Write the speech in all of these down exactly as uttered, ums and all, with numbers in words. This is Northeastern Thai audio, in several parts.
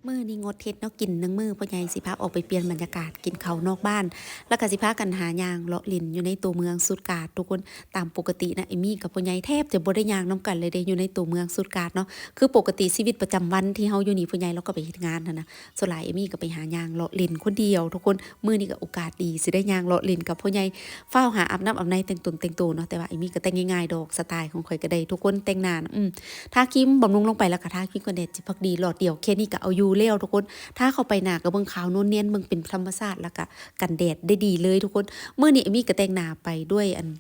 มื้อนี้งดเฮ็ดแนวกินหนึ่งมื้อ พ่อใหญ่สิพาออกไปเปลี่ยนบรรยากาศกินข้าวนอกบ้าน แล้วก็สิพากันหาย่างเลาะเล่นอยู่ในตัวเมืองสตุตการ์ดทุกคน ตามปกตินะ เอมมี่กับพ่อใหญ่แทบจะบ่ได้ย่างนำกันเลยเด้ อยู่ในตัวเมืองสตุตการ์ดเนาะ คือปกติชีวิตประจำวันที่เฮาอยู่นี่ พ่อใหญ่ลาวก็ไปเฮ็ดงานหั้นนะ ส่วนหลายเอมมี่ก็ไปหาย่างเลาะเล่นคนเดียวทุกคน มื้อนี้ก็โอกาสดีสิได้ย่างเลาะเล่นกับพ่อใหญ่ ฟ้าวหาอาบน้ำอาบในแต่งตนแต่งตัวเนาะ แต่ว่าเอมมี่ก็แต่งง่ายๆดอก สไตล์ของข้อยก็ได้ ทุกคนแต่งหน้านะ อืม ทาครีมบำรุงลงไปแล้วก็ทาครีมกันแดดจิพักดีหลอดเดียว แค่นี้ก็เอาอยู่แล้วทุกคน ทาเข้าไปหน้าก็เบิ่งขาวนวลเนียน เบิ่งเป็นธรรมชาติ แล้วก็กันแดดได้ดีเลยทุกคน มื้อนี้เอมมี่ก็แต่งหน้าไปด้วยอัน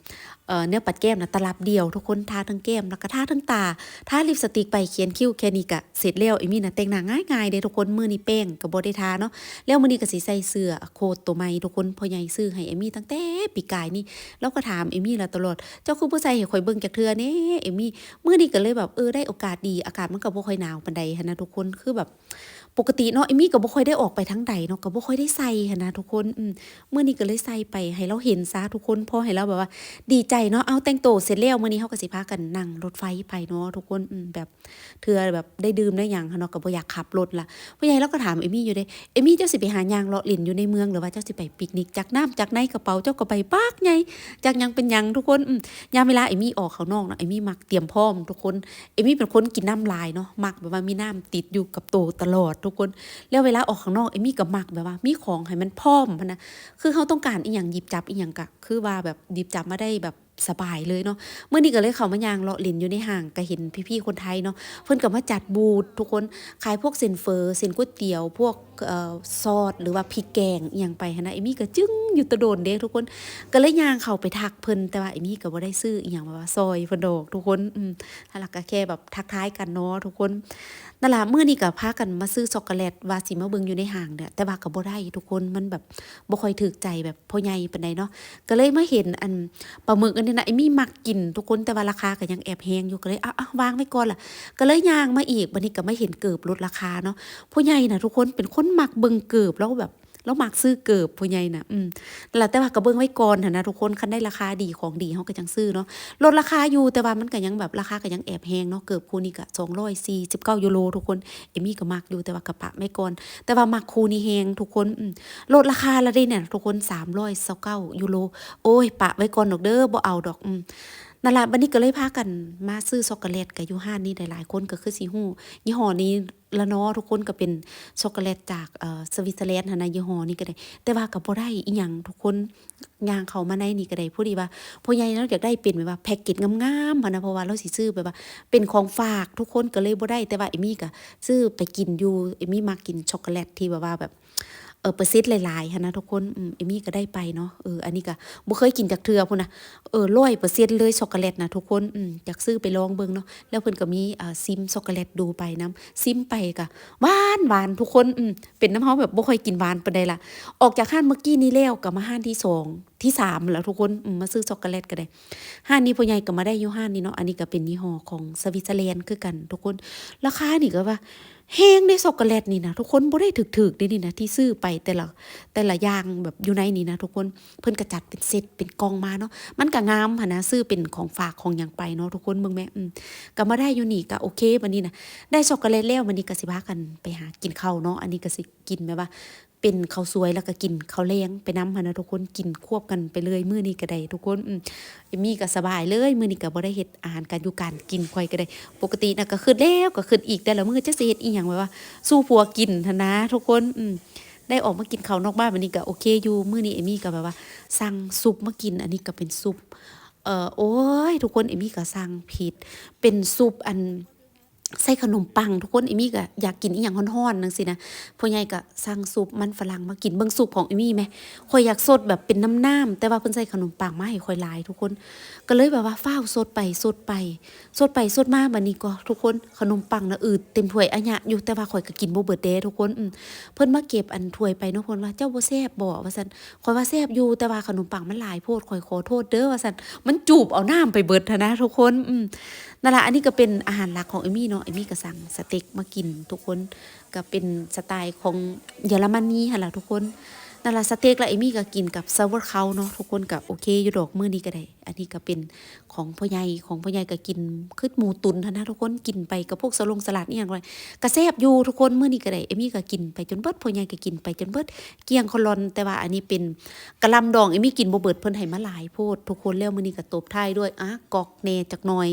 เอ่อ แนวปัดแก้มนะ ตลับเดียวทุกคน ทาทั้งแก้ม แล้วก็ทาทั้งตา ทาลิปสติกไป เขียนคิ้ว แค่นี้ก็เสร็จแล้ว เอมมี่นะแต่งหน้าง่ายๆเด้ทุกคน มื้อนี้แป้งก็บ่ได้ทาเนาะ แล้วมื้อนี้ก็สิใส่เสื้อโค้ทตัวใหม่ทุกคน พ่อใหญ่ซื้อให้เอมมี่ตั้งแต่ปีกายนี่ ลาวก็ถามเอมมี่ลาวตลอด เจ้าคือบ่ใส่ให้ข้อยเบิ่งจักเทื่อแหน่ เอมมี่ มื้อนี้ก็เลยแบบ เออ ได้โอกาสดี อากาศมันก็บ่ค่อยหนาวปานใดหั้นนะทุกคน คือแบบ ปกติเนาะ เอมมี่ก็บ่ค่อยได้ออกไปทางใดเนาะ ก็บ่ค่อยได้ใส่หั้นนะทุกคน อืม มื้อนี้ก็เลยใส่ไปให้ลาวเห็นซะทุกคน พอให้ลาวแบบว่าดีใจเนาะ เอาแต่งตัวเสร็จแล้ว มื้อนี้เฮาก็สิพากันนั่งรถไฟไปเนาะทุกคน อืม แบบ เทื่อแบบได้ดื่มได้หยังหั้นเนาะ ก็บ่อยากขับรถละ พ่อใหญ่ลาวก็ถามเอมมี่อยู่เด้ เอมมี่ เจ้าสิไปหาย่างเลาะเล่นอยู่ในเมือง หรือว่าเจ้าสิไปปิกนิก จักน้ำจักในกระเป๋าเจ้าก็ใบบักใหญ่ จักหยังเป็นหยังทุกคน อืม ยามเวลาเอมมี่ออกข้างนอกเนาะ เอมมี่มักเตรียมพร้อมทุกคน เอมมี่เป็นคนกินน้ำหลายเนาะ มักแบบว่ามีน้ำติดอยู่กับตัวตลอดทุกคน แล้วเวลาออกข้างนอก เอมมี่ก็มักแบบว่ามีของให้มันพร้อมหั้นนะ คือเฮาต้องการอิหยังหยิบจับอิหยังก็คือว่าแบบหยิบจับมาได้แบบสบายเลยเนาะ มื้อนี้ก็เลยเข้ามาย่างเลาะเล่นอยู่ในห้าง ก็เห็นพี่ๆคนไทยเนาะ เพิ่นก็มาจัดบูธทุกคน ขายพวกเส้นเฝอ เส้นก๋วยเตี๋ยว พวก เอ่อ ซอส หรือว่าพริกแกงอิหยังไปหั้นนะ เอมมี่ก็จึ้งอยู่แต่โดนเด้ทุกคน ก็เลยย่างเข้าไปทักเพิ่น แต่ว่าเอมมี่ก็บ่ได้ซื้ออิหยังแบบว่าซอยเพิ่นดอกทุกคน อืม แล้วก็แค่แบบทักทายกันเนาะทุกคน นั่นล่ะ มื้อนี้ก็พากันมาซื้อช็อกโกแลต ว่าสิมาเบิ่งอยู่ในห้างเนี่ย แต่ว่าก็บ่ได้ทุกคน มันแบบบ่ค่อยถูกใจแบบพ่อใหญ่ปานใดเนาะ ก็เลยมาเห็นอันปลาหมึกอันนี้นะ เอมมี่มักกินทุกคน แต่ว่าราคาก็ยังแอบแฮงอยู่ ก็เลย เอา เอา วางไว้ก่อนล่ะ ก็เลยย่างมาอีก บัดนี้ก็มาเห็นเกิบลดราคาเนาะ พ่อใหญ่น่ะทุกคนเป็นคนมักเบิ่งเกิบ แล้วแบบ ลาวมักซื้อเกิบพ่อใหญ่น่ะ อืม นั่นล่ะ แต่ว่าก็เบิ่งไว้ก่อนหั้นนะทุกคน คันได้ราคาดีของดีเฮาก็จั่งซื้อเนาะ ลดราคาอยู่ แต่ว่ามันก็ยังแบบราคาก็ยังแอบแฮงเนาะ เกิบคู่นี้ก็สองร้อยสี่สิบเก้ายูโรทุกคน เอมมี่ก็มักอยู่ แต่ว่าก็ปะไว้ก่อน แต่ว่ามักคู่นี้แฮงทุกคน อืม ลดราคาแล้วเด้เนี่ยทุกคน สามร้อยซาวเก้ายูโร โอ้ย ปะไว้ก่อนดอกเด้อ บ่เอาดอก อืม นั่นล่ะ บัดนี้ก็เลยพากันมาซื้อช็อกโกแลต ก็อยู่ห้านนี้หลายๆคนก็คือสิฮู้ ยี่ห้อนี้ละเนาะทุกคน ก็เป็นช็อกโกแลตจาก เอ่อ สวิตเซอร์แลนด์หั้นนะ ยี่ห้อนี้ก็ได้ แต่ว่าก็บ่ได้อิหยังทุกคน ย่างเข้ามาในนี่ก็ได้ พอดีว่าพ่อใหญ่ลาวอยากได้เป็นแบบว่าแพ็กเกจงามๆหั้นนะ เพราะว่าลาวสิซื้อแบบว่าเป็นของฝากทุกคน ก็เลยบ่ได้ แต่ว่าเอมมี่ก็ซื้อไปกินอยู่ เอมมี่มักกินช็อกโกแลตที่แบบว่าแบบ เออ เปอร์เซ็นต์หลายๆหั้นนะทุกคน อืม เอมมี่ก็ได้ไปเนาะ เออ อันนี้ก็บ่เคยกินจักเทื่อพู้นนะ เออ ร้อยเปอร์เซ็นต์เลยช็อกโกแลตนะทุกคน อืม อยากซื้อไปลองเบิ่งเนาะ แล้วเพิ่นก็มี อ่า ชิมช็อกโกแลตดูไปนำ ชิมไปก็หวานๆทุกคน อืม เป็นนำเฮาแบบบ่ค่อยกินหวานปานใดล่ะ ออกจากห้านเมื่อกี้นี้แล้วก็มาห้านที่สอง ที่สามแล้วทุกคน อืม มาซื้อช็อกโกแลตก็ได้ ห้านนี้พ่อใหญ่ก็มาได้อยู่ห้านนี้เนาะ อันนี้ก็เป็นยี่ห้อของสวิตเซอร์แลนด์คือกันทุกคน ราคานี่ก็ว่าแฮงเด้ ช็อกโกแลตนี่นะทุกคน บ่ได้ถูกๆเด้นี่นะ ที่ซื้อไปแต่ละ แต่ละอย่างแบบอยู่ในนี่นะทุกคน เพิ่นก็จัดเป็นเซตเป็นกล่องมาเนาะ มันก็งามหั้นนะ ซื้อเป็นของฝากของหยังไปเนาะทุกคน เบิ่งแม่ อืม ก็มาได้อยู่นี่ก็โอเค บัดนี้นะ ได้ช็อกโกแลตแล้ว บัดนี้ก็สิพากันไปหากินข้าวเนาะ อันนี้ก็สิกินแบบว่า เป็นข้าวสวยแล้วก็กินข้าวแลงไปนำหั้นนะทุกคน กินควบกันไปเลยมื้อนี้ก็ได้ทุกคน อืม เอมมี่ก็สบายเลย มื้อนี้ก็บ่ได้เฮ็ดอาหารการอยู่การกิน ข้อยก็ได้ ปกตินะก็คิดแล้วก็คิดอีก แต่ละมื้อจักสิเฮ็ดอิหยังแบบว่าสู่ผัวกินหั้นนะทุกคน อืม ได้ออกมากินข้าวนอกบ้าน บัดนี้ก็โอเคอยู่ มื้อนี้เอมมี่ก็แบบว่าสั่งซุปมากิน อันนี้ก็เป็นซุป เอ่อ โอ้ย ทุกคน เอมมี่ก็สั่งผิด เป็นซุปอัน ใส่ขนมปังทุกคน เอมมี่ก็อยากกินอิหยังร้อนๆจั่งซี้นะ พ่อใหญ่ก็สั่งซุปมันฝรั่งมากิน เบิ่งซุปของเอมมี่แหม ข้อยอยากซดแบบเป็นน้ำๆ แต่ว่าเพิ่นใส่ขนมปังมาให้ข้อยหลายทุกคน ก็เลยแบบว่าฟ้าวซดไปซดไป ซดไปซดมาบัดนี้ก็ทุกคน ขนมปังน่ะอืดเต็มถ้วยอะหยะอยู่ แต่ว่าข้อยก็กินบ่เบิดเด้ทุกคน อืม เพิ่นมาเก็บอันถ้วยไปเนาะ เพิ่นว่า เจ้าบ่แซ่บบ่ ว่าซั่น ข้อยว่าแซ่บอยู่ แต่ว่าขนมปังมันหลายโพด ข้อยขอโทษเด้อ ว่าซั่น มันจูบเอาน้ำไปเบิดหั้นนะทุกคน อืม นั่นล่ะ อันนี้ก็เป็นอาหารหลักของเอมมี่เนาะ เอมมี่ก็สั่งสเต็กมากินทุกคน ก็เป็นสไตล์ของเยอรมนีหั้นล่ะทุกคน นั่นล่ะ สเต็กละเอมมี่ก็กินกับซาวเวอร์เคาเนาะทุกคน ก็โอเคอยู่ดอกมื้อนี้ก็ได้ อันนี้ก็เป็นของพ่อใหญ่ ของพ่อใหญ่ก็กินคือหมูตุ๋นหั้นนะทุกคน กินไปกับพวกสลงสลัดอีหยังก็ได้ ก็แซ่บอยู่ทุกคน มื้อนี้ก็ได้ เอมมี่ก็กินไปจนเบิด พ่อใหญ่ก็กินไปจนเบิด เกลี้ยงคอลอน แต่ว่าอันนี้เป็นกะหล่ำดอง เอมมี่กินบ่เบิด เพิ่นให้มาหลายโพดทุกคน แล้วมื้อนี้ก็ตบท้ายด้วย อ่ะ ก๊อกแหน่จักหน่อย